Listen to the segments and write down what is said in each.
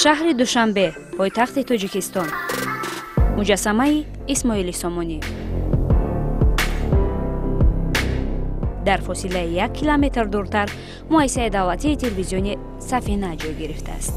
Шаҳри Душанбе, пойтахти Тоҷикистон. Муҷассамаи Исмоили Сомонӣ. Дар фосилаи 1 километр дуртар муассисаи давлатии телевизиони Сафина ҷой гирифтааст.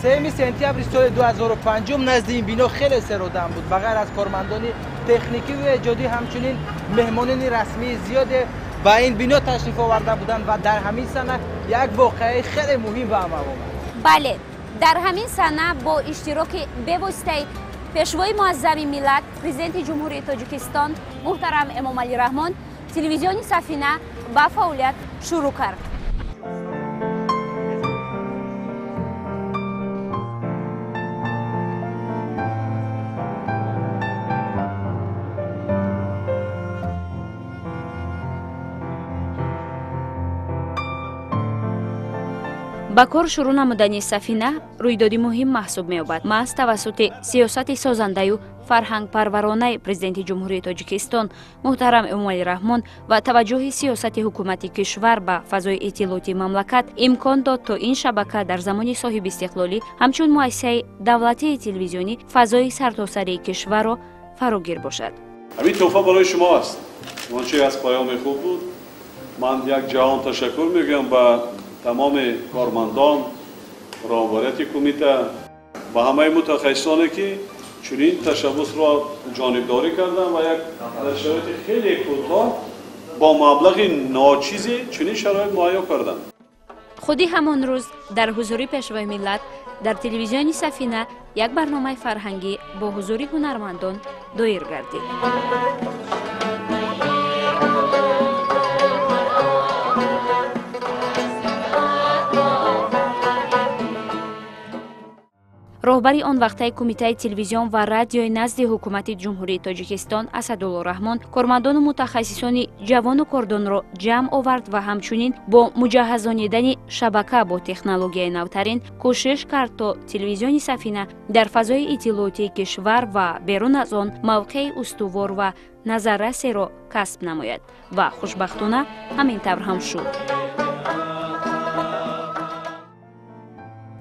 3 сентябри соли 2005 назди ин бино хеле серодам буд. Ба ғайр аз кормандони техникиву эҷодӣ, ҳамчунин меҳмонони расмии зиёде ба ин бино ташриф оварда буданд ва дар ҳамин сана як воқеаи хеле муҳим ба амал омад. Бале, дар ҳамин сана бо иштироки бевоситаи Пешвои муаззами миллат, Президенти Ҷумҳурии Тоҷикистон муҳтарам Эмомалӣ Раҳмон телевизиони Сафина ба фаъолият шурӯъ кард. Ба кор шурӯъ намудани Сафина рӯйдоди муҳим маҳсуб меёбад. Маҳз тавассути сиёсати созандаю фарҳангпарваронаи Президенти Ҷумҳурии Тоҷикистон муҳтарам Эмомалӣ Раҳмон ва таваҷҷӯҳи сиёсати ҳукумати кишвар ба фазои иттилоотии мамлакат имкон дод, то ин шабака дар замони соҳибистиқлолӣ ҳамчун муассисаи давлатии телевизионӣ фазои сартосарии кишварро фарогир бошад. Ҳамин тӯҳфа барои шумо аст. Онче аз паёми хуб буд, ман як ҷаҳон ташаккур мегӯям ба тамоми кормандон, роҳбарияти кумита, ба ҳамаи мутахассисоне, ки чунин ташаббусро ҷонибдорӣ карданд ва як дар шароити хеле кӯтоҳ бо маблағи ночизе чунин шароит муҳайё карданд. Худи ҳамон рӯз дар ҳузури Пешвои миллат дар телевизиони Сафина як барномаи фарҳангӣ бо ҳузури ҳунармандон доир гардид. Роҳбари он вақтаи Кумитаи телевизион ва радиои назди ҳукумати Ҷумҳурии Тоҷикистон Асадулло Раҳмон кормандону мутахассисони ҷавону кордонро ҷамъ овард ва ҳамчунин бо муҷаҳҳазонидани шабака бо технологияи навтарин кӯшиш кард, то телевизиони Сафина дар фазои иттилоотии кишвар ва берун аз он мавқеи устувор ва назаррасеро касб намояд ва хушбахтона ҳамин тавр ҳам шуд.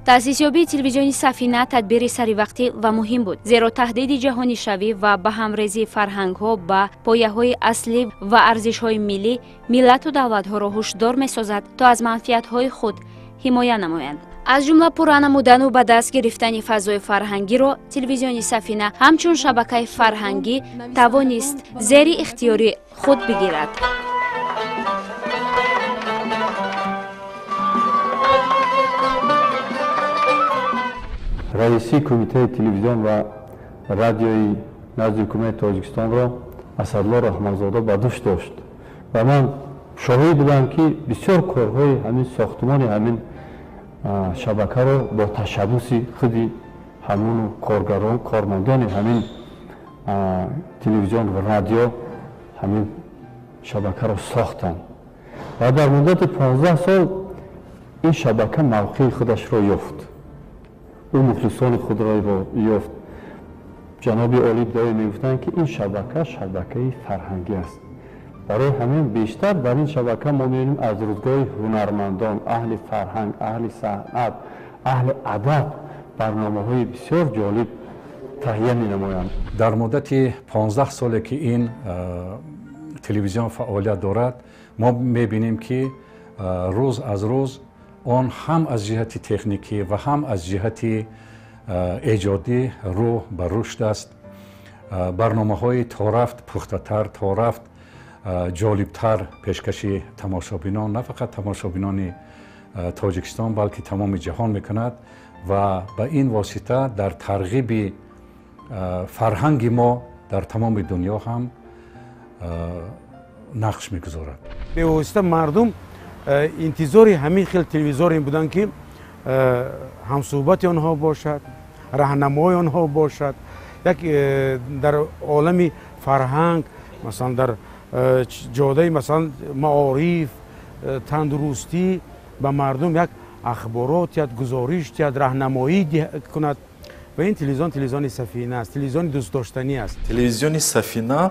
Таъсисёбии телевизиони Сафина тадбири саривақтӣ ва муҳим буд, зеро таҳдиди ҷаҳонишавӣ ва ба ҳамрезии фарҳангҳо ба пояҳои аслӣ ва арзишҳои миллӣ миллату давлатҳоро ҳушдор месозад, то аз манфиатҳои худ ҳимоя намоянд. Аз ҷумла пурра намудану ба даст гирифтани фазои фарҳангиро телевизиони Сафина ҳамчун шабакаи фарҳангӣ тавонист зери ихтиёри худ бигирад. Раисии Кумитаи телевизион ва радиои назди ҳукумати Тоҷикистонро Асадло Раҳмонзода ба дӯш дошт ва ман шоҳид будам, ки бисёр корҳои ҳамин сохтмони ҳамин шабакаро бо ташаббуси худи ҳамону коргарон, кормандони ҳамин телевизион ва радио ҳамин шабакаро сохтанд ва дар муддати 15 сол ин шабака мавқеи худашро ёфт, ӯ мухлисони худро ёфт. Ҷаноби олӣ доим мегуфтанд, ки ин шабака шабакаи фарҳангӣ аст. Барои ҳамин бештар дар ин шабака мо мебинем аз рӯзгоҳи ҳунармандон, аҳли фарҳанг, аҳли санъат, аҳли адаб барномаҳои бисёр ҷолиб таҳия менамоянд. Дар муддати 15 соле, ки ин телевизион фаъолият дорад, мо мебинем, ки рӯз аз рӯз он ҳам аз ҷиҳати техникӣ ва ҳам аз ҷиҳати эҷодӣ рӯ ба рушд аст. Барномаҳои торафт пухтатар, торафт ҷолибтар пешкаши тамошобинон, на фақат тамошобинони Тоҷикистон, балки тамоми ҷаҳон мекунад ва ба ин восита дар тарғиби фарҳанги мо дар тамоми дунё ҳам нақш мегузорад. Бевосита мардум интизори ҳамин хел телевизоре буданд, ки ҳамсӯҳбати онҳо бошад, раҳнамои онҳо бошад, як дар олами фарҳанг, масалан, дар ҷодаи, масалан, маориф, тандурустӣ ба мардум як Ахборот диҳад, гузориш диҳад, раҳнамоӣ кунад. Ва ин телевизион телевизиони Сафина аст, телевизиони дӯстдоштанӣ аст. Телевизиони Сафина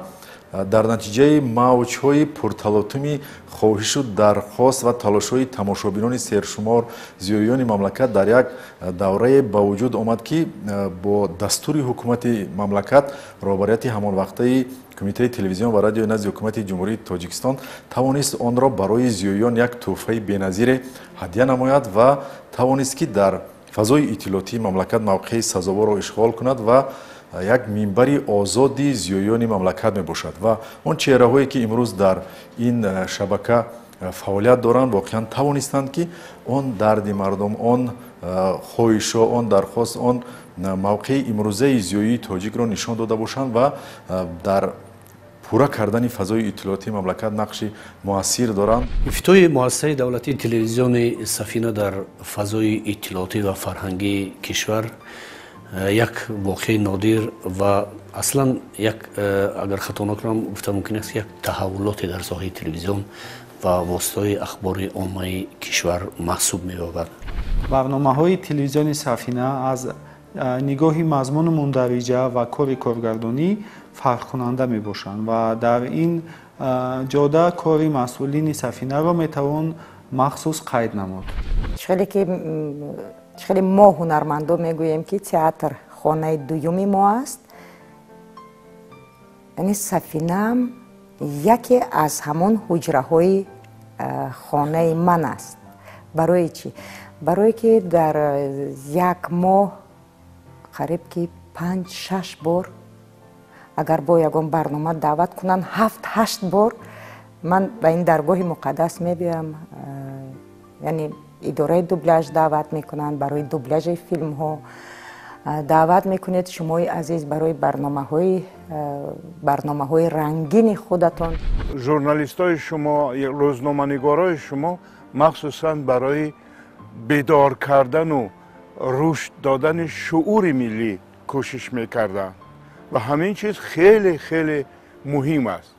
дар натиҷаи мавҷҳои пурталотуми хоҳишу дархост ва талошҳои тамошобинони сершумор, зиёиёни мамлакат дар як даврае ба вуҷуд омад, ки бо дастури ҳукумати мамлакат роҳбарияти ҳамонвақтаи Кумитаи телевизион ва радиои назди ҳукумати Ҷумҳурии Тоҷикистон тавонист онро барои зиёиён як тӯҳфаи беназире ҳадя намояд ва тавонист, ки дар фазои иттилоотии мамлакат мавқеи сазоворро ишғол кунад ва як минбари озоди зиёиёни мамлакат мебошад. Ва он чеҳраҳое, ки имрӯз дар ин шабака фаъолият доранд, воқеан тавонистанд, ки он дарди мардум, он хоҳишҳо, он дархост, он мавқеи имрӯзаи зиёии тоҷикро нишон дода бошанд ва дар пурра кардани фазои иттилоотии мамлакат нақши муассир доранд. Ифтитоҳи муассисаи давлатии телевизиони Сафина дар фазои иттилоотӣ ва фарҳангии кишвар як воқеаи нодир ва аслан як, агар хато накунам, гуфта мумкин аст, як таҳаввулоте дар соҳаи телевизион ва воситаҳои ахбори оммаи кишвар маҳсуб меёбад. Барномаҳои телевизиони Сафина аз нигоҳи мазмуну мундариҷа ва кори коргардонӣ фарқкунанда мебошанд ва дар ин ҷода кори масъулини Сафинаро метавон махсус қайд намуд. Хеле мо ҳунармандо мегӯем, ки театр хонаи дуюми мо аст, яъне Сафинаам яке аз ҳамон ҳуҷраҳои хонаи ман аст. Барои чӣ? Барое ки дар як моҳ қариб ки 5-6 бор, агар бо ягон барнома даъват кунанд, 7-8 бор ман ба ин даргоҳи муқаддас мебиям. Яъне идораи дубляж даъват мекунанд барои дубляжи филмҳо, даъват мекунед шумои азиз барои барномаҳои рангини худатон. Журналистҳои шумо, рӯзноманигорои шумо махсусан барои бедор кардану рушд додани шуури миллӣ кӯшиш мекарданд ва ҳамин чиз хеле хеле муҳим аст.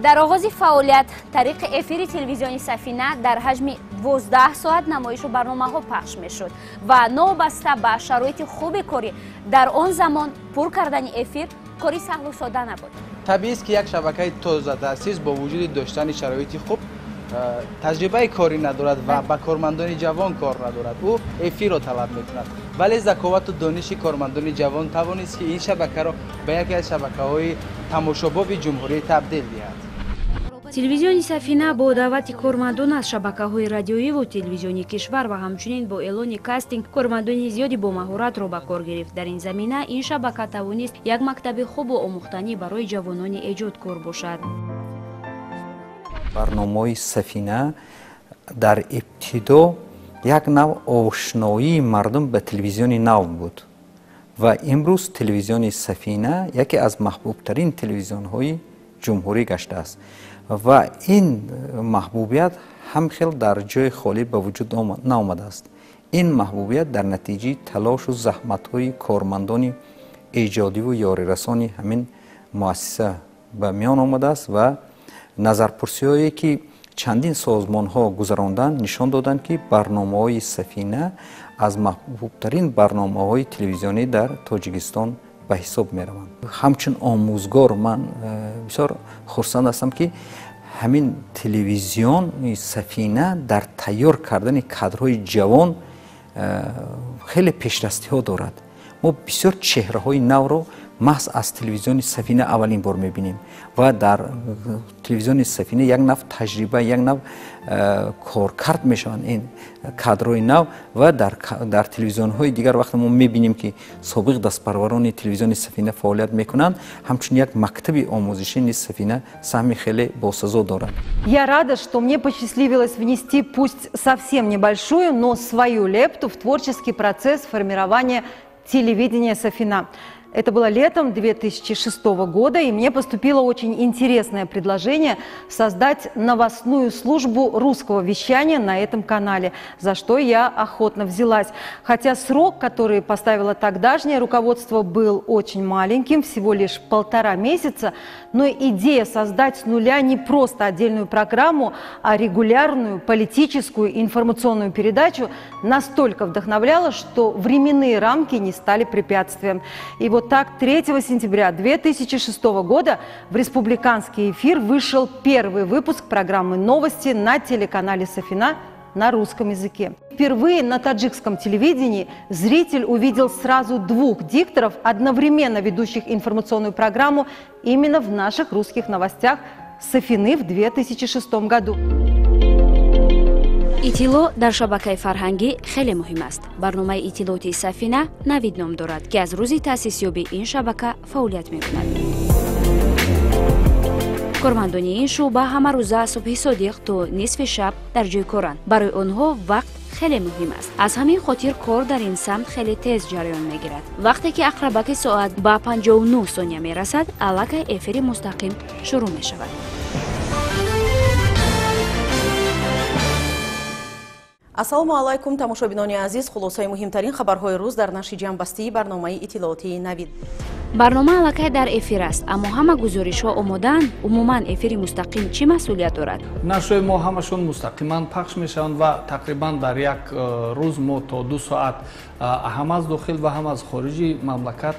Дар оғози фаъолият тариқи эфири телевизиони Сафина дар ҳаҷми 12 соат намоишу барномаҳо пахш мешуд ва новобаста ба шароити хуби корӣ дар он замон пур кардани эфир кори саҳлу сода набуд. Табиист, ки як шабакаи тозатаъсис бо вуҷуди доштани шароити хуб таҷрибаи корӣ надорад ва ба кормандони ҷавон кор надорад. Ӯ эфирро талаб мекунад, вале заковату дониши кормандони ҷавон тавонист, ки ин шабакаро ба яке аз шабакаҳои тамошобоби ҷумҳурӣ табдил диҳад. Телевизиони Сафина бо даъвати кормандон аз шабакаҳои радиоиву телевизиони кишвар ва ҳамчунин бо эълони кастинг кормандони зиёди бомаҳоратро ба кор гирифт. Дар ин замина ин шабака тавонист як мактаби хубу омӯхтанӣ барои ҷавонони эҷодкор бошад. Барномаҳои Сафина дар ибтидо як нав ошноии мардум ба телевизиони нав буд ва имрӯз телевизиони Сафина яке аз маҳбубтарин телевизионҳои ҷумҳурӣ гаштааст ва ин маҳбубият ҳам хел дар ҷои холӣ ба вуҷуд наомадааст. Ин маҳбубият дар натиҷаи талошу заҳматҳои кормандони эҷодиву ёрирасони ҳамин муассиса ба миён омадааст ва назарпурсиҳое, ки чандин созмонҳо гузаронданд, нишон доданд, ки барномаҳои Сафина аз маҳбубтарин барномаҳои телевизионӣ дар Тоҷикистон ба ҳисоб мераванд. Ҳамчун омӯзгор ман бисёр хурсанд ҳастам, ки ҳамин телевизиони Сафина дар тайёр кардани кадрҳои ҷавон хеле пешрастиҳо дорад. Мо бисёр чеҳраҳои навро маҳз аз телевизиони Сафина аввалин бор мебинем ва дар телевизиони Сафина як нав таҷриба, як нав коркард мешаванд ин кадрҳои нав ва дар телевизионҳои дигар вақте мо мебинем, ки собиқ дастпарварони телевизиони Сафина фаъолият мекунанд, ҳамчун як мактаби омӯзишӣ низ Сафина саҳми хеле босазо дорад. Я рада, что мне посчастливилось внести пусть совсем небольшую, но свою лепту в творческий процесс формирования телевидения Сафина. Это было летом 2006 года, и мне поступило очень интересное предложение создать новостную службу русского вещания на этом канале, за что я охотно взялась. Хотя срок, который поставило тогдашнее руководство, был очень маленьким, всего лишь 1,5 месяца, но идея создать с нуля не просто отдельную программу, а регулярную политическую информационную передачу настолько вдохновляла, что временные рамки не стали препятствием. И вот так 3 сентября 2006 года в республиканский эфир вышел первый выпуск программы «Новости» на телеканале «Сафина» на русском языке. Впервые на таджикском телевидении зритель увидел сразу двух дикторов, одновременно ведущих информационную программу именно в наших русских новостях «Сафины» в 2006 году. Иттилоъ дар шабакаи фарҳангӣ хеле муҳим аст. Барномаи иттилоотии Сафина Навид ном дорад, ки аз рӯзи таъсисёбии ин шабака фаъолият мекунад. Кормандони ин шӯъба ҳамарӯза субҳи содиқ то нисфи шаб дар ҷои коранд. Барои онҳо вақт хеле муҳим аст. Аз ҳамин хотир кор дар ин самт хеле тез ҷараён мегирад. Вақте ки ақрабаки соат ба 59 сония мерасад, аллакай эфири мустақим шурӯъ мешавад. Ассалому алайкум, тамошобинони азиз. Хулосаи муҳимтарин хабарҳои рӯз дар нашри ҷамъбастии барномаи иттилоотии Навид. Барнома аллакай дар эфир аст, аммо ҳама гузоришҳо омодаанд. Умуман эфири мустақим чӣ масъулият дорад? Нашрҳои мо ҳамашон мустақиман пахш мешаванд ва тақрибан дар як рӯз мо то 2 соат ҳам аз дохил ва ҳам аз хориҷи мамлакат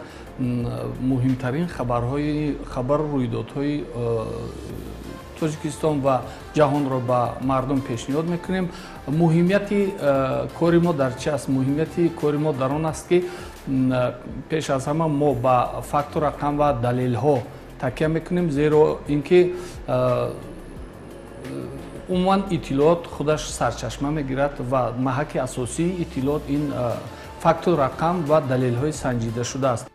муҳимтарин хабару рӯйдодҳои Тоҷикистон ва ҷаҳонро ба мардум пешниҳод мекунем. Муҳимияти кори мо дар чи аст? Муҳимияти кори мо дар он аст, ки пеш аз ҳама мо ба факту, рақам ва далелҳо такя мекунем, зеро ин ки умуман иттилоот худаш сарчашма мегирад ва маҳаки асосии иттилоот ин факту, рақам ва далелҳои санҷида шудааст.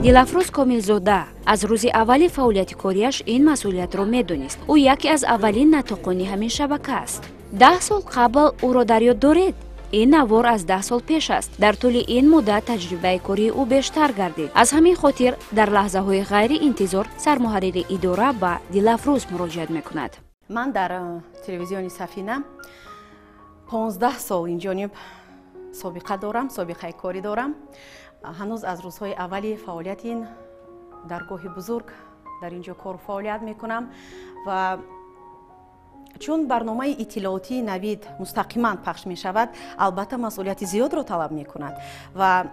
Дилафрӯз Комилзода аз рӯзи аввали фаъолияти кориаш ин масъулиятро медонист. Ӯ яке аз аввалин натоқони ҳамин шабака аст. 10 сол қабл ӯро дар ёд доред? Ин навор аз 10 сол пеш аст. Дар тӯли ин муддат таҷрибаи кории ӯ бештар гардид. Аз ҳамин хотир дар лаҳзаҳои ғайриинтизор сармуҳаррири идора ба Дилафрӯз муроҷиат мекунад. Ман дар телевизиони Сафина 15 сол инҷониб собиқа дорам, собиқаи корӣ дорам. Ҳанӯз аз рӯзҳои аввали фаъолияти ин даргоҳи бузург дар ин ҷо кору фаъолият мекунам ва чун барномаи иттилоотии Навид мустақиман пахш мешавад, албатта масъулияти зиёдро талаб мекунад ва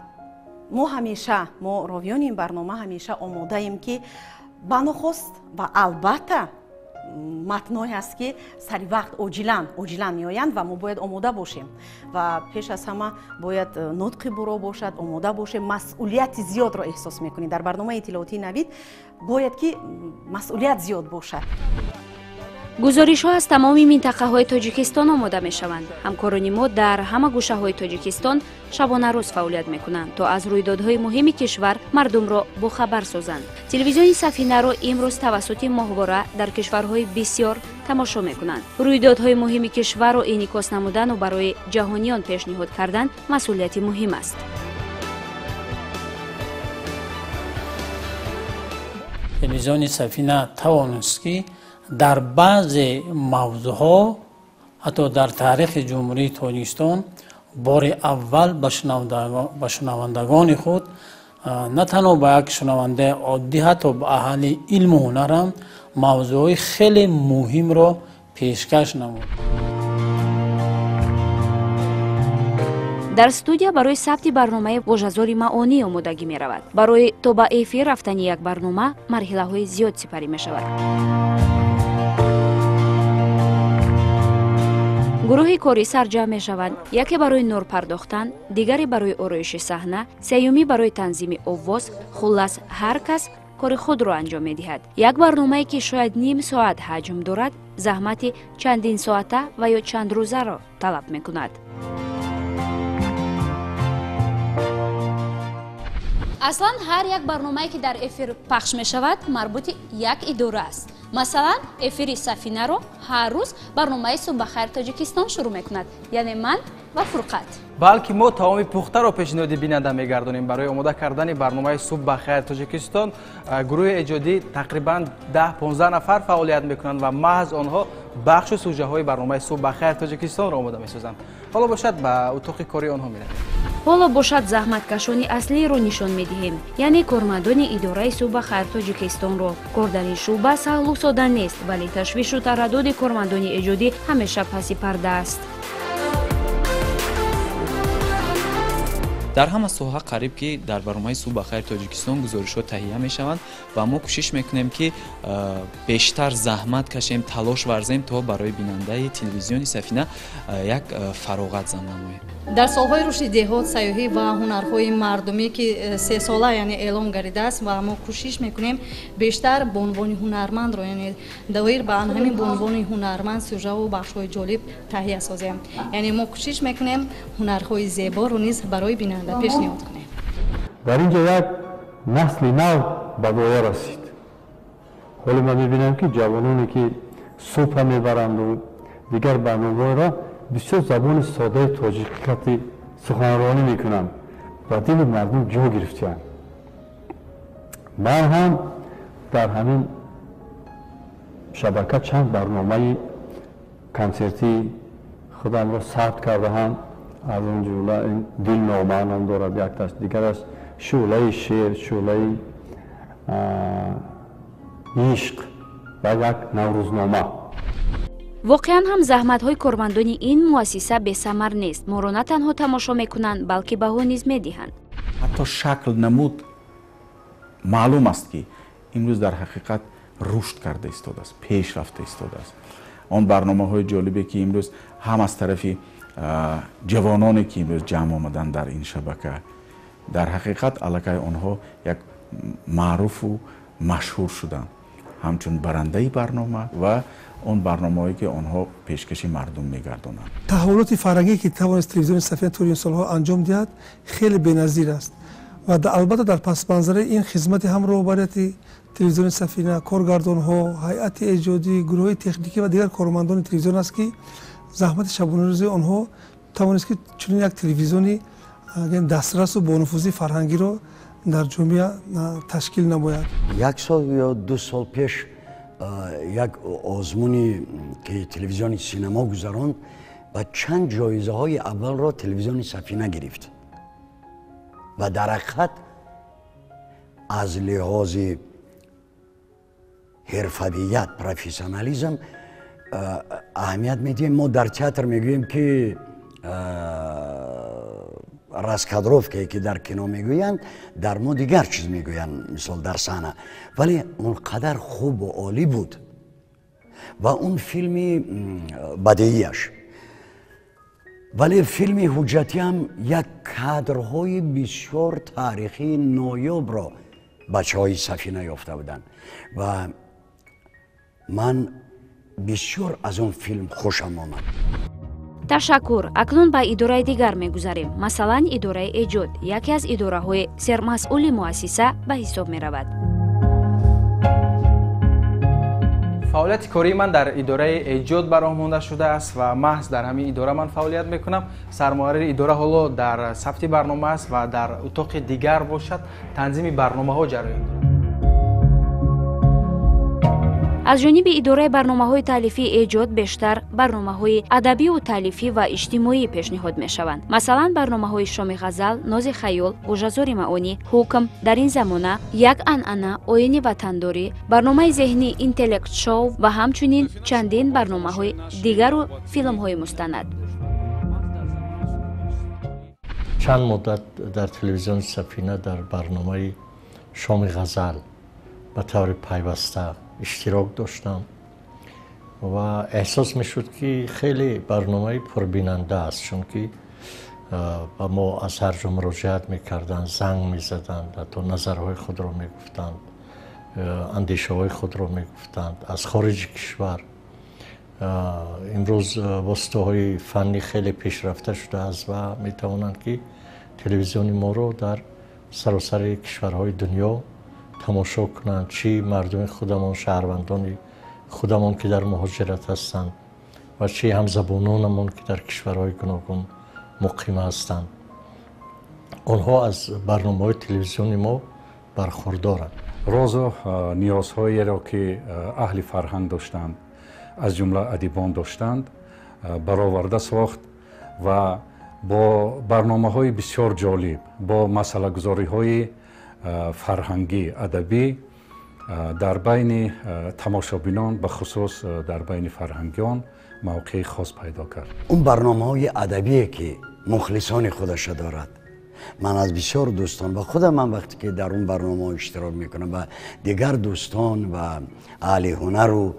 мо ҳамеша, мо ровиёни ин барнома ҳамеша омодаем, ки банохост ва албатта матное аст, ки сари вақт оҷилан меоянд ва мо бояд омода бошем ва пеш аз ҳама бояд нутқи буро бошад, омода бошем. Масъулияти зиёдро эҳсос мекунем. Дар барномаи иттилоотии Навид бояд ки масъулият зиёд бошад. Гузоришҳо аз тамоми минтақаҳои Тоҷикистон омода мешаванд. Ҳамкорони мо дар ҳама гӯшаҳои Тоҷикистон шабонарӯз фаъолият мекунанд, то аз рӯйдодҳои муҳими кишвар мардумро бохабар созанд. Телевизиони Сафинаро имрӯз тавассути моҳвора дар кишварҳои бисёр тамошо мекунанд. Рӯйдодҳои муҳими кишварро инъикос намудану барои ҷаҳониён пешниҳод кардан масъулияти муҳим аст. Телевизиони Сафина тавонист, ки дар баъзе мавзӯъҳо ҳатто дар таърихи Ҷумҳурии Тоҷикистон бори аввал ба шунавандагони худ, на танҳо ба як шунавандаи оддӣ, ҳатто ба аҳли илму ҳунар ҳам мавзӯъҳои хеле муҳимро пешкаш намуд. Дар студия барои сабти барномаи вожазори маъонӣ омодагӣ меравад. Барои то ба эфир рафтани як барнома марҳилаҳои зиёд сипарӣ мешавад. Гурӯҳи корӣ сарҷамъ мешаванд. Яке барои нур пардохтан, дигаре барои ороиши саҳна, сеюмӣ барои танзими овоз. Хуллас, ҳар кас кори худро анҷом медиҳад. Як барномае, ки шояд ним соат ҳаҷм дорад, заҳмати чандин соата ва ё чандрӯзаро талаб мекунад. Аслан ҳар як барномае, ки дар эфир пахш мешавад, марбути як идора аст. Масалан, эфири Сафинаро ҳар рӯз барномаи «Субҳ ба хайр, Тоҷикистон» шурӯъ мекунад, яъне ман ва Фурқат. Балки мо таоми пухтаро пешниҳоди бинанда мегардонем. Барои омода кардани барномаи «Субҳ ба хайр, Тоҷикистон» гурӯҳи эҷодӣ тақрибан 10-15 нафар фаъолият мекунанд ва маҳз онҳо бахшу сӯжаҳои барномаи «Субҳ ба хайр, Тоҷикистонро» омода месозанд. Ҳоло бошад, ба утоқи кори онҳо меравем. Ҳоло бошад, заҳматкашони аслиро нишон медиҳем, яъне кормандони идораи «Субҳ ба хайр, Тоҷикистонро». Кор дар ин шӯъба саҳлу сода нест, вале ташвишу тараддуди кормандони эҷодӣ ҳамеша паси парда аст. Дар ҳама соҳа қариб ки дар барномаи «Субҳ ба хайр, Тоҷикистон» гузоришҳо таҳия мешаванд ва мо кӯшиш мекунем, ки бештар заҳмат кашем, талош варзем, то барои бинандаи телевизиони Сафина як фароғат зам намоем. Дар солҳои рушди деҳот, сайёҳӣ ва ҳунарҳои мардумӣ, ки сесола, яъне эълон гардидааст, ва мо кӯшиш мекунем бештар бонувони ҳунармандро, яъне доир ба ҳамин бонувони ҳунарманд сюжаву бахшҳои ҷолиб таҳия созем. Яъне мо кӯшиш мекунем ҳунарҳои зеборо низ барои бинанда пешниҳод кунем. Дар ин ҷо як насли нав ба воя расид. Ҳоло ман мебинам, ки ҷавононе, ки субҳа мебаранду дигар барномаҳоро, бисёр забони содаи тоҷикӣ кати суханронӣ мекунанд ва дили мардум ҷо гирифтаанд. Ман ҳам дар ҳамин шабака чанд барномаи консертии худамро сабт кардаам. Аз он ҷумла ин «Дилнома» ном дорад якташ, дигараш «Шӯълаи шеър», «Шӯълаи ишқ» ва як «Наврӯзнома». Воқеан ҳам, заҳматҳои кормандони ин муассиса бесамар нест. Моро на танҳо тамошо мекунанд, балки баҳо низ медиҳанд. Ҳатто шакл, намуд маълум аст, ки имрӯз дар ҳақиқат рушд карда истодааст, пеш рафта истодааст. Он барномаҳои ҷолибе, ки имрӯз ҳам аз тарафи ҷавононе, ки имрӯз ҷамъ омаданд дар ин шабака, дар ҳақиқат аллакай онҳо як маъруфу машҳур шуданд ҳамчун барандаи барнома ва он барномаҳое, ки онҳо пешкаши мардум мегардонанд. Таҳаввулоти фарҳангие, ки тавонист телевизиони Сафина тӯли ин солҳо анҷом диҳад, хеле беназир аст ва албатта дар пасманзараи ин хизмати ҳам роҳбарияти телевизиони Сафина, коргардонҳо, ҳайати эҷодӣ, гурӯҳҳои техникӣ ва дигар кормандони телевизион аст, ки заҳмати шабонарӯзии онҳо тавонист, ки чунин як телевизиони дастрасу бонуфузии фарҳангиро дар ҷомеа ташкил намояд. Як сол ё 2 сол пеш як озмуни, ки телевизиони синемо гузаронд, ва чанд ҷоизаҳои аввалро телевизиони Сафина гирифт ва дар ҳақиқат аз лиҳози ҳирфавият, профессионализм аҳамият медиҳем. Мо дар театр мегӯем, ки раскадровкае, ки дар кино мегӯянд, дар мо дигар чиз мегӯянд, мисол дар саҳна, вале он қадар хубу олӣ буд ва он филми бадеияш, вале филми ҳуҷҷатиам як кадрҳои бисёр таърихии ноёбро бачаҳои Сафина ёфта буданд ва ман бисёр аз он филм хушам омад. Ташаккур. Акнун ба идораи дигар мегузарем. Масалан, идораи эҷод яке аз идораҳои сермасъули муассиса ба ҳисоб меравад. Фаъолияти кории ман дар идораи эҷод ба роҳ монда шудааст ва маҳз дар ҳамин идора ман фаъолият мекунам. Сармуҳаррири идора ҳоло дар сабти барнома аст ва дар утоқи дигар бошад, танзими барномаҳо ҷараён дорад. Аз ҷониби идораи барномаҳои таълифии эҷод бештар барномаҳои адабию таълифӣ ва иҷтимоӣ пешниҳод мешаванд. Масалан, барномаҳои «Шоми ғазал», «Нози хаёл», «Ғӯжазори маъонӣ», «Ҳукм», «Дар ин замона», «Як анъана», «Оини ватандорӣ», барномаи зеҳнӣ «Интеллект шоу» ва ҳамчунин чандин барномаҳои дигару филмҳои мустанад. Чанд муддат дар телевизиони Сафина дар барномаи «Шоми ғазал» ба таври пайваста иштирок доштам ва эҳсос мешуд, ки хеле барномаи пурбинанда аст, чунки ба мо аз ҳар ҷо муроҷиат мекарданд, занг мезаданд, ҳатто назарҳои худро мегуфтанд, андешаҳои худро мегуфтанд аз хориҷи кишвар. Имрӯз воситаҳои фаннӣ хеле пешрафта шудааст ва метавонанд, ки телевизиони моро дар саросари кишварҳои дунё тамошо кунанд, чӣ мардуми худамон, шаҳрвандони Худамон, ки дар муҳоҷират ҳастанд, ва чӣ ҳамзабононамон, ки дар кишварҳои гуногун муқим ҳастанд, онҳо аз барномаҳои телевизиони мо бархурдоранд. Розу ниёзҳоеро, ки аҳли фарҳанг доштанд, аз ҷумла адибон доштанд, бароварда сохт ва бо барномаҳои бисёр ҷолиб, бо масъалагузориҳои фарҳангӣ, адабӣ дар байни тамошобинон, бахусус дар байни фарҳангиён мавқеи хос пайдо кард. Он барномаҳои адабие, ки мухлисони худаша дорад, ман аз бисёр дӯстон ва худам ман вақте ки дар он барномаҳо иштирок мекунам ва дигар дӯстон ва аҳли ҳунару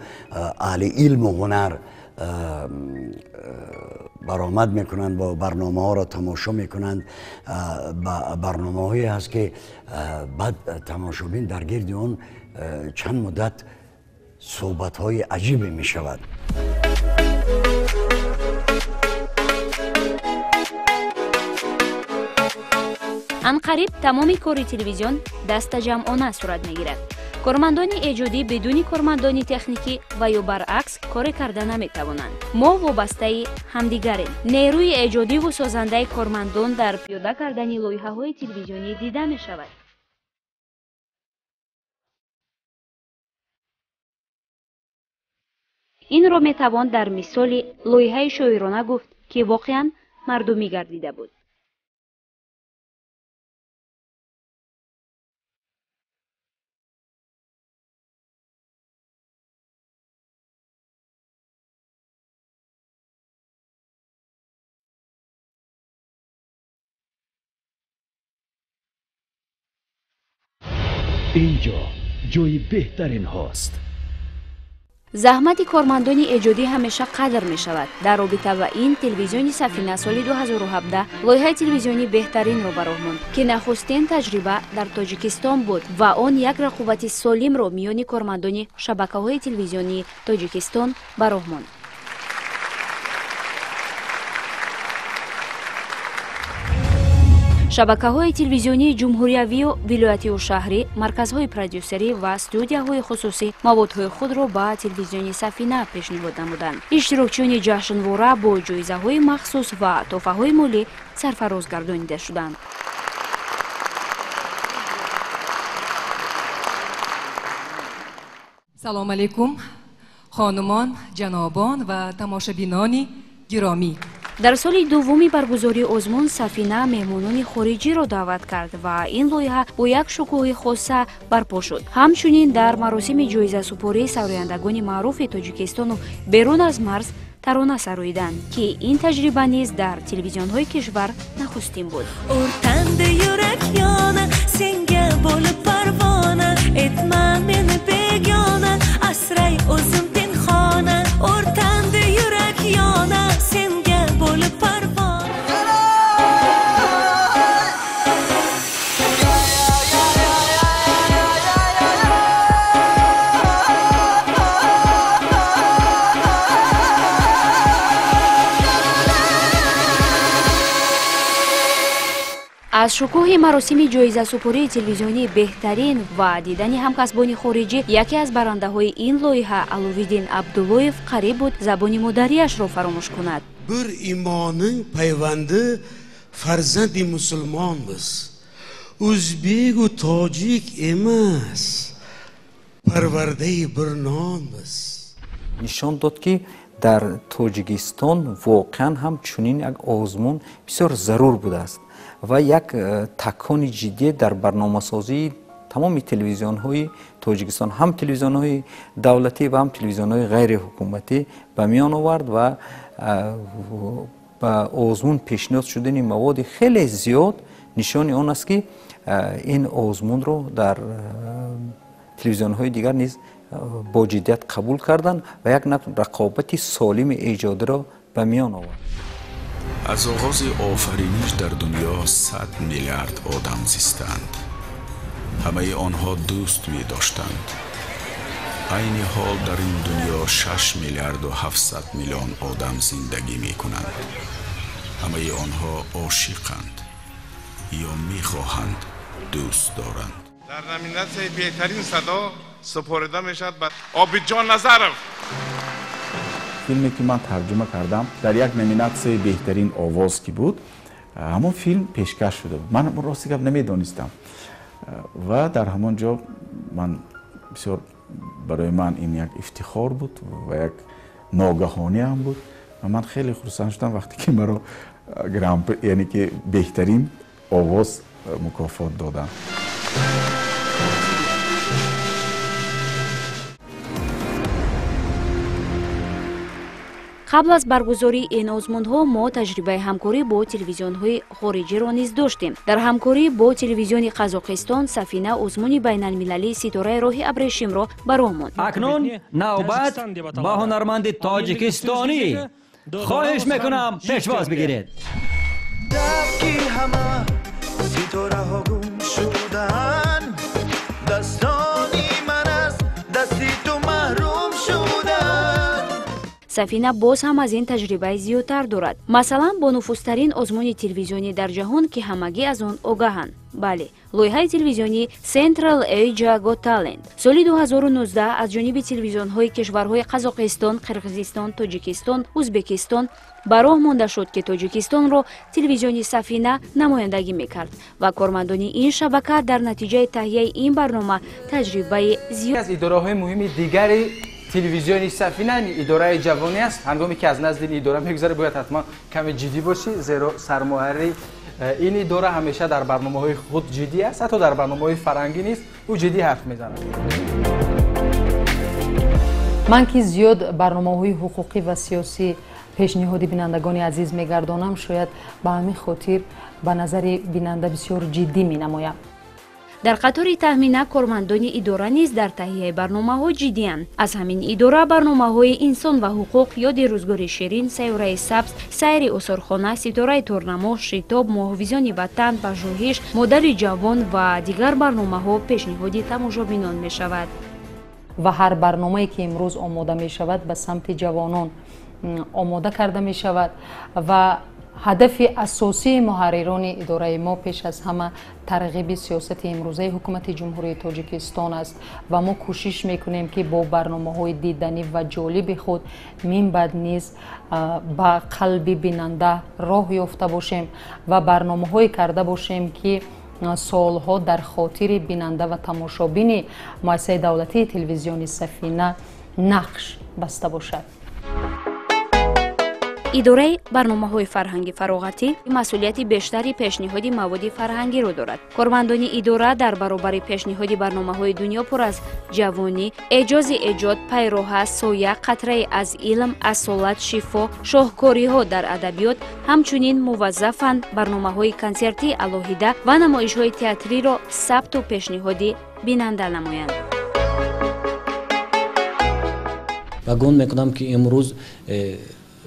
аҳли илму ҳунар баромад мекунанд ва барномаҳоро тамошо мекунанд, барномаҳое ҳаст, ки баъд тамошобин дар гирди он чанд муддат суҳбатҳои аҷибе мешавад. Анқариб тамоми кори телевизион дастаҷамъона сурат мегирад. Кормандони эҷодӣ бидуни кормандони техникӣ ва ё баръакс коре карда наметавонанд. Мо вобастаи ҳамдигарем. Нерӯи эҷодиву созандаи кормандон дар пиёда кардани лоиҳаҳои телевизионӣ дида мешавад. Инро метавон дар мисоли лоиҳаи шоирона гуфт, ки воқеан мардумӣ гардида буд. Инҷо ҷои беҳтарин ҳост. Заҳмати кормандони эҷодӣ ҳамеша қадр мешавад. Дар робита ба ин телевизиони Сафина соли 2017 лоиҳаи телевизионии беҳтаринро ба роҳ монд, ки нахустин таҷриба дар Тоҷикистон буд ва он як рақобати солимро миёни кормандони шабакаҳои телевизионии Тоҷикистон ба роҳ монд. Шабакаҳои телевизионии ҷумҳуриявию вилоятию шаҳрӣ, марказҳои продюсерӣ ва студияҳои хусусӣ маводҳои худро ба телевизиони Сафина пешниҳод намуданд. Иштирокчиёни ҷашнвора бо ҷоизаҳои махсус ва тӯҳфаҳои молӣ сарфароз гардонида шуданд. Салом алейкум, хонумон, ҷанобон ва тамошобинони гиромӣ. Дар соли дуввуми баргузории озмун Сафина меҳмонони хориҷиро даъват кард ва ин лоиҳа бо як шукӯҳи хоса барпо шуд. Ҳамчунин дар маросими ҷоизасупории сарояндагони маъруфи Тоҷикистону берун аз марз тарона сароиданд, ки ин таҷриба низ дар телевизионҳои кишвар нахустин буд. Аз шукӯҳи маросими ҷоизасупории телевизионии беҳтарин ва дидани ҳамкасбони хориҷӣ яке аз барандаҳои ин лоиҳа Аловиддин Абдуллоев қариб буд забони модариашро фаромӯш кунад. Bir imoning payvandi farzandi musulmonmiz. O'zbek-u tojik emas, parvardai bir nonmiz. Нишон дод, ки дар Тоҷикистон воқеан ҳам чунин як озмун бисёр зарур будааст ва як такони ҷиддӣ дар барномасозии тамоми телевизионҳои Тоҷикистон, ҳам телевизионҳои давлатӣ ва ҳам телевизионҳои ғайриҳукуматӣ ба миён овард ва ба озмун пешниҳод шудани маводи хеле зиёд нишони он аст, ки ин озмунро дар телевизионҳои дигар низ бо ҷиддият қабул карданд ва як рақобати солими эҷодиро ба миён овард. Аз оғози офариниш дар дунё 100 миллиард одам зистанд. Ҳамаи онҳо дӯст медоштанд. Айни ҳол дар ин дунё 6 миллиарду 700 миллион одам зиндагӣ мекунанд. Ҳамаи онҳо ошиқанд ё мехоҳанд дӯст доранд. Дар номинатсияи беҳтарин садо Супорида мешавад ба Обидҷон Назаров. Филме ки ман тарҷума кардам, дар як номинатсияи беҳтарин овоз ки буд, ҳамон филм пешкаш шуда буд. Ман рости гап намедонистам ва дар ҳамон ҷо ман бисёр, барои ман ин як ифтихор буд ва як ногаҳонӣ ҳам буд ва ман хеле хурсанд шудам, вақте ки маро гран-при, яъне ки беҳтарин овоз мукофот доданд. Қабл аз баргузории ин озмунҳо мо таҷрибаи ҳамкорӣ бо телевизионҳои хориҷиро низ доштем. Дар ҳамкорӣ бо телевизиони Қазоқистон Сафина озмуни байналмилалии Ситораи роҳи абрешимро ба роҳ монд. Акнун навбат ба ҳунарманди тоҷикистонӣ. Хоҳиш мекунам, пешвоз бигиред. Ки ҳама ситораҳо гум шудаанд, дастони ман аз дасти ту маҳрум шуданд. Сафина боз ҳам аз ин таҷрибаи зиёдтар дорад. Масалан, бонуфузтарин озмуни телевизионӣ дар ҷаҳон, ки ҳамагӣ аз он огаҳанд. Бале, лоиҳаи телевизионии Central Asia Got Talent соли 2019 аз ҷониби телевизионҳои кишварҳои Қазоқистон, Қирғизистон, Тоҷикистон, Ӯзбекистон ба роҳ монда шуд, ки Тоҷикистонро телевизиони Сафина намояндагӣ мекард ва кормандони ин шабака дар натиҷаи таҳияи ин барнома таҷрибаи зиёд. Аз идораҳои муҳими дигари телевизиони Сафина идораи ҷавонӣ аст. Ҳангоме ки аз назди ин идора мегузарӣ, бояд ҳатман каме ҷиддӣ бошӣ, зеро сармуҳаррири ин идора ҳамеша дар барномаҳои худ ҷиддӣ аст, ҳатто дар барномаҳои фарҳангӣ низ ӯ ҷиддӣ ҳарф мезанад. Ман ки зиёд барномаҳои ҳуқуқӣ ва сиёсӣ пешниҳоди бинандагони азиз мегардонам, шояд ба ҳамин хотир ба назари бинанда бисёр ҷиддӣ менамоям. Дар қатори Таҳмина кормандони идора низ дар таҳияи барномаҳо ҷиддиянд. Аз ҳамин идора барномаҳои Инсон ва ҳуқуқ, Ёди рӯзгори ширин, Сайёраи сабз, Сайри осорхона, Ситораи торнамо, Шитоб, Муҳофизони ватан, Пажӯҳиш, Модари ҷавон ва дигар барномаҳо пешниҳоди тамошобинон мешавад. Ва ҳар барномае ки имрӯз омода мешавад, ба самти ҷавонон омода карда мешавад ва ҳадафи асосии муҳаррирони идораи мо пеш аз ҳама тарғиби сиёсати имрӯзаи ҳукумати Ҷумҳурии Тоҷикистон аст ва мо кӯшиш мекунем, ки бо барномаҳои диданӣ ва ҷолиби худ минбаъд низ ба қалби бинанда роҳ ёфта бошем ва барномаҳое карда бошем, ки солҳо дар хотири бинанда ва тамошобини муассисаи давлатии телевизиони Сафина нақш баста бошад. Идораи барномаҳои фарҳанги фароғатӣ масъулияти бештари пешниҳоди маводи фарҳангиро дорад. Кормандони идора дар баробари пешниҳоди барномаҳои Дунё пур аз ҷавонӣ, Эъҷози эҷод, Пайроҳа, Соя, Қатрае аз илм, Асолат, Шифо, Шоҳкориҳо дар адабиёт ҳамчунин муваззафанд барномаҳои консертии алоҳида ва намоишҳои театриро сабту пешниҳоди бинанда намоянд. Ва гумон мекунам, ки имрӯз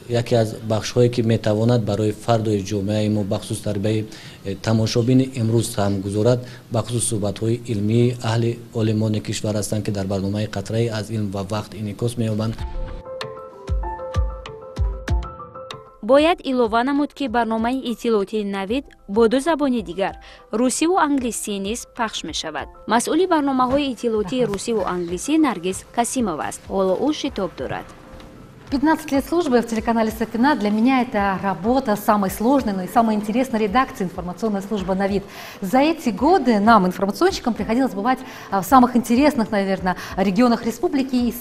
яке аз бахшҳое ки метавонад барои фардои ҷомеаи мо, бахусус тарбияи тамошобини имрӯз саҳм гузорад, бахусус суҳбатҳои илмии аҳли олимони кишвар ҳастанд, ки дар барномаи Қатраи аз илм ва вақт инъикос меёбанд. Бояд илова намуд, ки барномаи иттилоотии Навид бо ду забони дигар, русиву англисӣ, низ пахш мешавад. Масъули барномаҳои иттилоотии русиву англисӣ Наргиз Касимова аст. Ҳоло ӯ шитоб дорад. 15 лет службы в телеканале «Сафина» для меня это работа самой сложной, но и самой интересной редакции — информационная служба «Навид». За эти годы нам, информационщикам, приходилось бывать в самых интересных, наверное, регионах республики и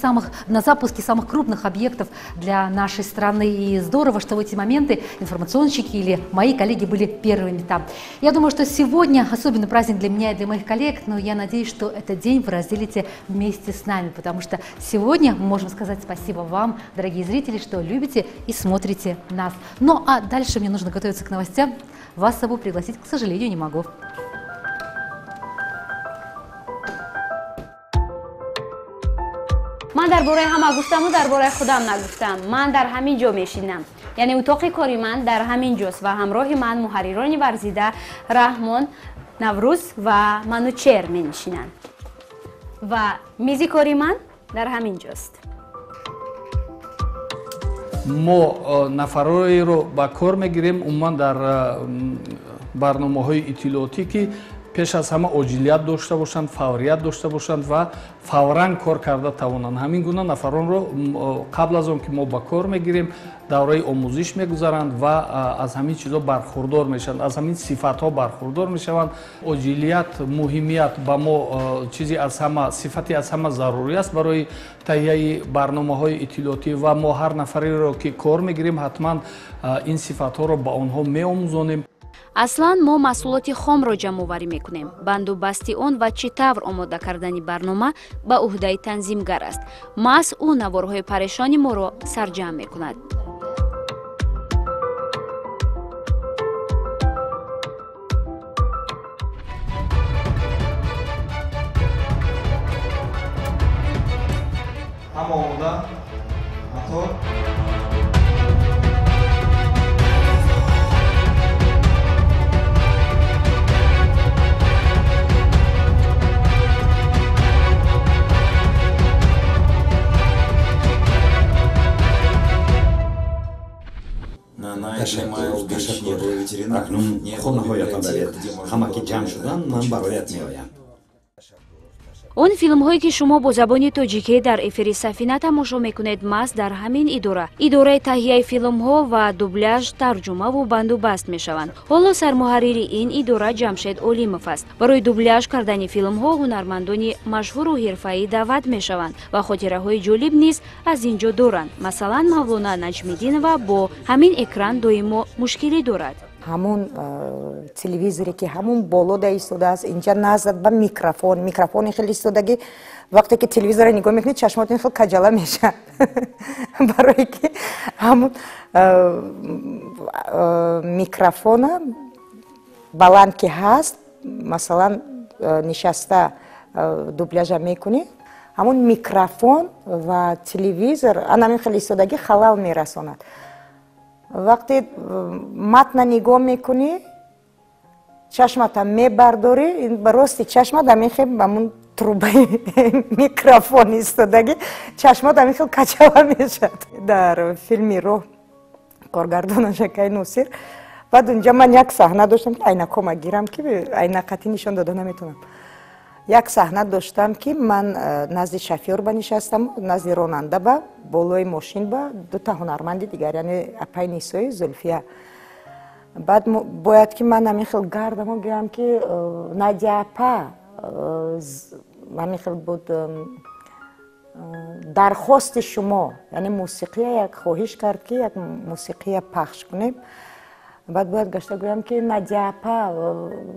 на запуске самых крупных объектов для нашей страны. И здорово, что в эти моменты информационщики или мои коллеги были первыми там. Я думаю, что сегодня особенный праздник для меня и для моих коллег, но я надеюсь, что этот день вы разделите вместе с нами, потому что сегодня мы можем сказать спасибо вам, дорогие зрители, что любите и смотрите нас. Ну а дальше мне нужно готовиться к новостям. Вас с собой пригласить, к сожалению, не могу. Ман дар бораи ҳама гуфтаму дар бораи худам нагуфтам. Ман дар ҳамин ҷо мешинам, яъне утоқи кори ман дар ҳамин ҷост ва ҳамроҳи ман муҳаррирони варзида Раҳмон, Наврӯз ва Манучер менишинанд ва мизи кори ман дар ҳамин ҷост. Мо нафарҳоеро ба кор мегирем, умуман дар барномаҳои иттилоотӣ, ки Пеш аз ҳама оҷилият дошта бошанд, фаврият дошта бошанд ва фавран кор карда тавонанд. Ҳамин гуна нафаронро қабл аз он ки мо ба кор мегирем, давраи омӯзиш мегузаранд ва аз ҳамин чизо бархурдор мешаванд, аз ҳамин сифатҳо бархурдор мешаванд. Оҷилият, муҳимият ба мо чизи аз ҳама, сифати аз ҳама зарурӣ аст барои таҳияи барномаҳои иттилоотӣ ва мо ҳар нафареро ки кор мегирем, ҳатман ин сифатҳоро ба онҳо меомӯзонем. Аслан мо маҳсулоти хомро ҷамъоварӣ мекунем. Банду басти он ва чӣ тавр омода кардани барнома ба ӯҳдаи танзимгар аст. Маҳз ӯ наворҳои парешони моро сарҷамъ мекунад. Ҳама омода? Мотор? Ташаккур, ташаккур. Акнун хонаҳоятон равед. Ҳама ки ҷамъ шуданд, ман бароят меоям. Он филмҳое ки шумо бо забони тоҷикӣ дар эфири Сафина тамошо мекунед, маҳз дар ҳамин идора, идораи таҳияи филмҳо ва дубляж, тарҷумаву бандубаст мешаванд. Ҳоло сармуҳаррири ин идора Ҷамшед Олимов аст. Барои дубляж кардани филмҳо ҳунармандони машҳуру ҳирфаӣ даъват мешаванд ва хотираҳои ҷолиб низ аз ин ҷо доранд. Масалан, Мавлона Наҷмиддинова бо ҳамин экран доимо мушкилӣ дорад. Ҳамон телевизоре ки ҳамон болода истодааст, инҷа назад ба микрофон, микрофони хеле истодагӣ. Вақте ки телевизорро нигоҳ мекунед, чашмотон хеле каҷала мешавад. Барое ки ҳамон микрофона баланд ки ҳаст, масалан, нишаста дубляжа мекунӣ, ҳамон микрофон ва телевизор анамин хеле истодагӣ халал мерасонад. Вақте матна нигоҳ мекунӣ, чашмата мебардорӣ, ба рости чашмат ҳамин хел ҳамун трубаи микрофон истодагӣ, чашмат ҳамин хел качава мешавад. Дар филми Роҳ коргардонаш Акай Носир, баъд унҷа ман як саҳна доштам, ки айнакома гирам, ки айнақатӣ нишон дода наметавонам. Як саҳна доштам, ки ман назди шофёр ба нишастам, назди ронанда ба, болои мошин ба дута ҳунарманди дигар, яъне апай Нисои, Зулфия. Баъд бояд ки ман ҳамин хел гардаму гӯям, ки Надя апа, ҳамин хел буд дархости шумо, яъне мусиқия як хоҳиш кард, ки як мусиқия пахш кунем. Баъд бояд гашта гӯям, ки Надя апа,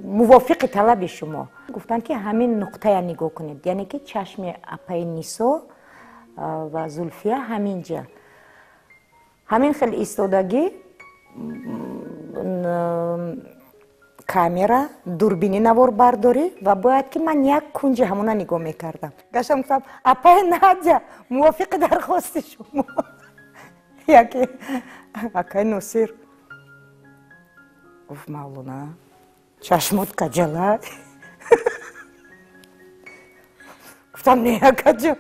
мувофиқи талаби шумо. Гуфтанд, ки ҳамин нуқтая нигоҳ кунед, яъне ки чашми апаи Нисо ва Зулфия ҳамин ҷа. Ҳамин хел истодагӣ, камера, дурбини наворбардорӣ ва бояд ки ман як кунҷи ҳамона нигоҳ мекардам. Гаштам гуфтам, апаи Надя, мувофиқи дархости шумо. Яке акай Носир гуфт, Мавлона, чашмот каҷала. Гуфтам, не, акаҷо.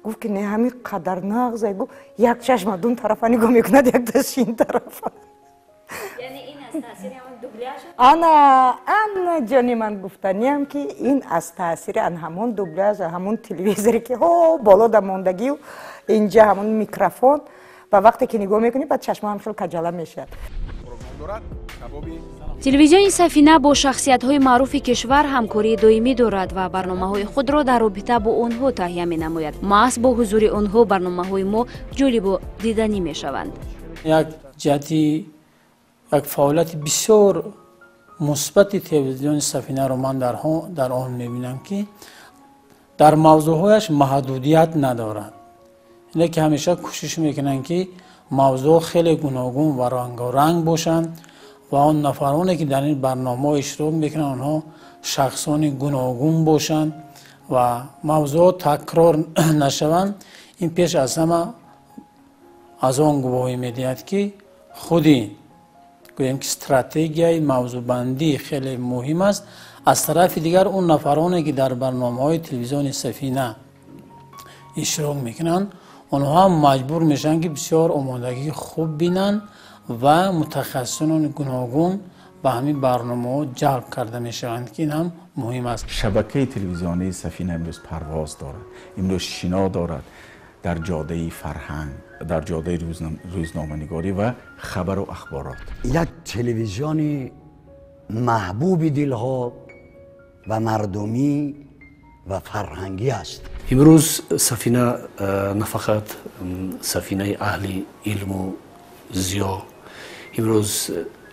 Гуфт, ки не, ҳамин қадар нағза. Гуфт, як чашма дун тарафа нигоҳ мекунад, як дашт ин тарафа. Ана, ана ҷони ман, гуфтаниям, ки ин аз таъсири ан ҳамон дубляж, ҳамон телевизоре ки ҳо болода мондагию инҷа ҳамон микрофон, ва вақте ки нигоҳ мекунӣ, баъд чашмаам хел каҷала мешавад. Телевизиони Сафина бо шахсиятҳои маъруфи кишвар ҳамкории доимӣ дорад ва барномаҳои худро дар робита бо онҳо таҳия менамояд. Маҳз бо ҳузури онҳо барномаҳои мо ҷолибу диданӣ мешаванд. Як ҷиҳати, як фаъолияти бисёр мусбати телевизиони Сафинаро ман дар он мебинам, ки дар мавзӯъҳояш маҳдудият надорад. Ине ки ҳамеша кӯшиш мекунанд, ки мавзӯъ хеле гуногун ва рангоранг бошанд ва он нафароне ки дар ин барномаҳо иштирок мекунанд, онҳо шахсони гуногун бошанд ва мавзӯъ такрор нашаванд. Ин пеш аз ҳама аз он гувоҳӣ медиҳад, ки худи гӯем ки стратегияи мавзӯъбандӣ хеле муҳим аст. Аз тарафи дигар, он нафароне ки дар барномаҳои телевизиони Сафина иштирок мекунанд, онҳо ҳам маҷбур мешаванд, ки бисёр омодагии хуб бинанд ва мутахассисони гуногун ба ҳамин барномаҳо ҷалб карда мешаванд, ки ин ҳам муҳим аст. Шабакаи телевизионии Сафина имрӯз парвоз дорад, имрӯз шино дорад дар ҷодаи фарҳанг, дар ҷодаи рӯзноманигорӣ ва хабару ахборот. Як телевизиони маҳбуби дилҳо ва мардумӣ ва фарҳангӣ аст. Имрӯз Сафина на фақат сафинаи аҳли илму зиё, имрӯз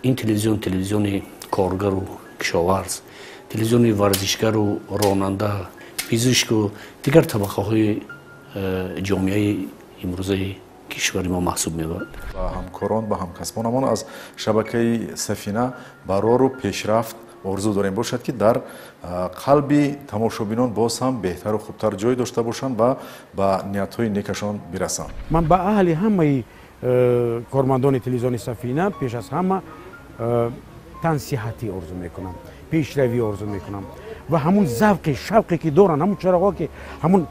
ин телевизион телевизиони коргару кишоварз, телевизиони варзишгару ронанда, пизишку дигар табақаҳои ҷомеаи имрӯзаи кишвари мо маҳсуб меёбад. Ба ҳамкорон, ба ҳамкасбонамон аз шабакаи Сафина барору пешрафт орзу дорем, бошад ки дар қалби тамошобинон боз ҳам беҳтару хубтар ҷой дошта бошанд ва ба ниятҳои некашон бирасанд. Ман ба аҳли ҳамаи кормандони телевизиони Сафина пеш аз ҳама тансиҳатӣ орзу мекунам, пешравӣ орзу мекунам ва ҳамун завқи шавқе ки доранд, ҳамун чароғҳо ки ҳамун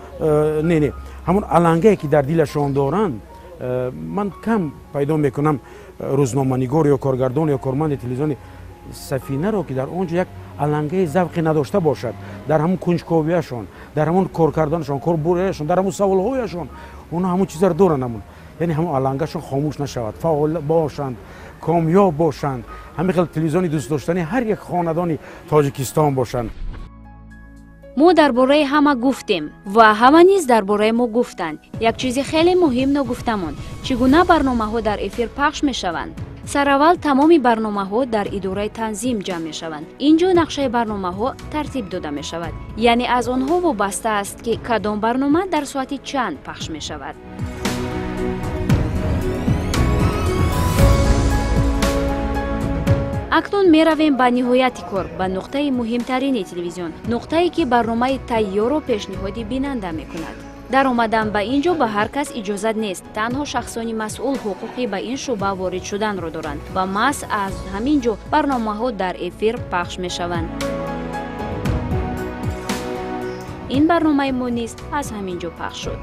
не ҳамун алангае ки дар дилашон доранд, ман кам пайдо мекунам рӯзноманигор ё коргардон ё корманди телевизиони Сафинаро ки дар он ҷо як алангаи завқе надошта бошад. Дар ҳамун кунҷковияшон, дар ҳамун коркарданашон, корбурияшон, дар ҳамун саволҳояшон онҳо ҳамун чизаро доранд, ҳамун яъне ҳамун алангашон хомӯш нашавад, фаъол бошанд, комёб бошанд, ҳамин хел телевизиони дӯстдоштани ҳар як хонадони Тоҷикистон бошанд. Мо дар бораи ҳама гуфтем ва ҳама низ дар бораи мо гуфтанд. Як чизи хеле муҳим ногуфта монд: чӣ гуна барномаҳо дар эфир пахш мешаванд. Сараввал тамоми барномаҳо дар идораи танзим ҷамъ мешаванд. Ин ҷо нақшаи барномаҳо тартиб дода мешавад, яъне аз онҳо вобаста аст, ки кадом барнома дар соати чанд пахш мешавад. Акнун меравем ба ниҳояти кор, ба нуқтаи муҳимтарини телевизион, нуқтае ки барномаи тайёрро пешниҳоди бинанда мекунад. Даромадан ба ин ҷо ба ҳар кас иҷозат нест. Танҳо шахсони масъул ҳуқуқи ба ин шӯъба ворид шуданро доранд ва маҳз аз ҳамин ҷо барномаҳо дар эфир пахш мешаванд. Ин барномаи мо низ аз ҳамин ҷо пахш шуд.